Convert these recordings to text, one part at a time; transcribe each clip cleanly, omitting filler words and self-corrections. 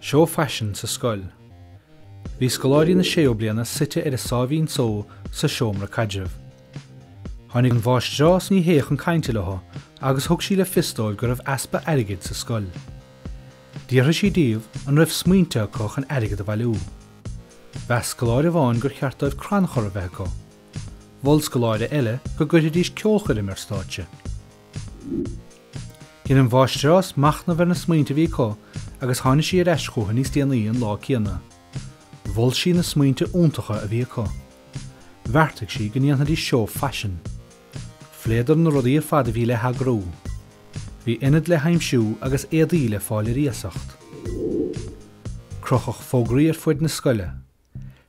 Seó faisin sa scoil. Bhí scoláirí na séú bliana suite ar a sáimhín só sa seomra caidrimh. Tháinig an Mháistreás Ní Shé chun cainte leo agus thug sí le fios dóibh go raibh easpa airgid sa scoil. D'fhiafraigh sí díobh an raibh smaointe acu chun airgead a bhailiú. Mheas scoláire amháin gur cheart dóibh crannchur a bheith acu. Mhol scoláire eile go gcuirfidís ceolchoirm ar stáitse. Dhein an mháistreás machnamh ar na smaointe a bhí acu agus tháinig sí ar ais chucu níos déanaí an lá céanna. Mhol sí na smaointe iontacha a bhí acu. Bheartaigh sí go ndéanfaidís seó faisin. Phléadar na rudaí ar fad a bhí le heagrú. Bhí ionad le haimsiú agus éadaí le fáil ar iasacht. Crochadh fógraí ar fuid na scoile.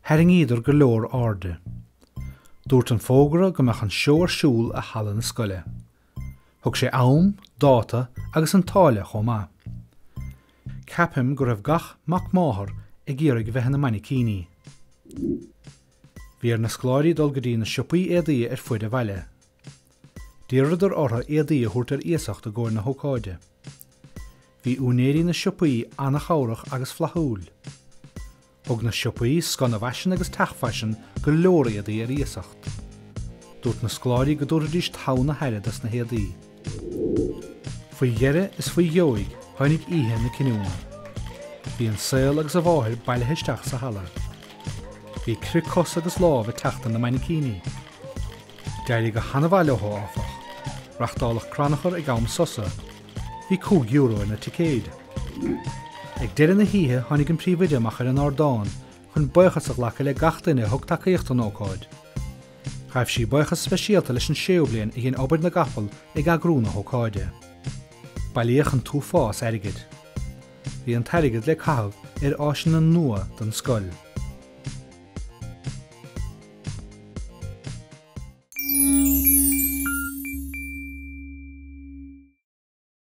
Tharraingíodar go leor airde. Dúirt an fógra go mbeadh an seó ar siúl i halla na scoile. Thug sé am, dáta agus an táille chomh maith. Ceapaim go raibh gach mac máthar ag iarraidh a bheith ina mainicíní. Bhí ar na scoláirí dul go dtí na siopaí éadaí ar fuid an bhaile. D'iarradar orthu éadaí a thabhairt ar iasacht i gcomhair na hócáide. Bhí úinéirí na siopaí an-chabhrach agus flaithiúil. Thug na siopaí Scoth na bhFaisean agus Teach Faisin go leor éadaí ar iasacht. Dúirt na scoláirí go dtabharfaidís togha na haire dos na héadaí. Faoi dheireadh is faoi dheoidh tháinig oíche na cinniúna. Bhí an saol agus a mháthair bailithe isteach sa halla. Bhí crith cos agus lámh ag teacht ar na mainicíní. D'éirigh go han-mhaith leo, áfach. Reachtáladh crannchur ag am sosa. Bhí €5 ar na ticéid. Ag deireadh na hoíche tháinig an príomhoide amach ar an ardán chun buíochas a ghlacadh le gach duine a thug tacaíocht don ócáid. Ghaibh sí buíochas speisialta leis an séú bliain a dhein obair na gcapall ag eagrú na hócáide. Bailíodh an t-uafás airgid. Bhí an t-airgead le caitheamh ar áiseanna nua don scoil.